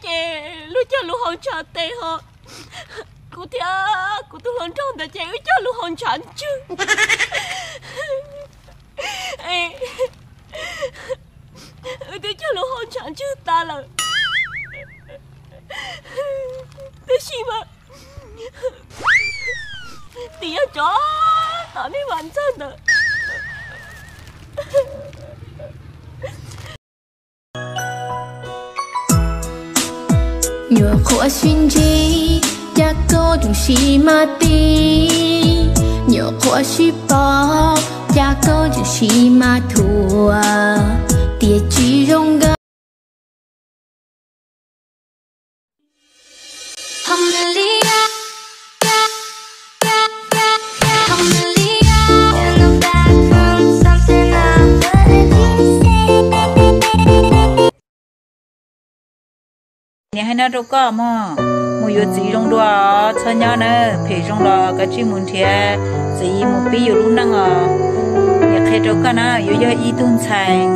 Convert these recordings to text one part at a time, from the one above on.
Ces lub cog lub hau ntshav tes ho, kuv thiab kuv tus hluas nraug ntawd ces wb cog lub hau ntshav ntswg. Wb twb cog lub hau ntshav ntswg tas lawm, tab sis mas tim yog cov tom nej vam ntxawg ntawd. Nyuam qhuav sib ntsib, cas koj tseem sib maj tib. Nyuam qhuav sib pom, cas koj tseem sib maj thuam, tias tsis zoo nkauj. Niam hais no rau koj mog, mus yuav txiv zoo dua, txhob nyob na, phem zoo los kav tsij mus nrhiav txiv mus pib yus lub neej os. Niam qhia rau koj na, yuav yog ib tug ntxhais,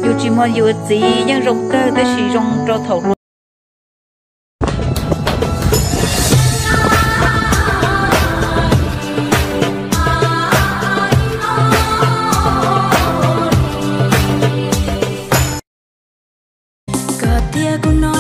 yus tsis muaj yuav txiv yeej zoo kawg tab sis zoo rau thaum hluas. Koj tias kuv no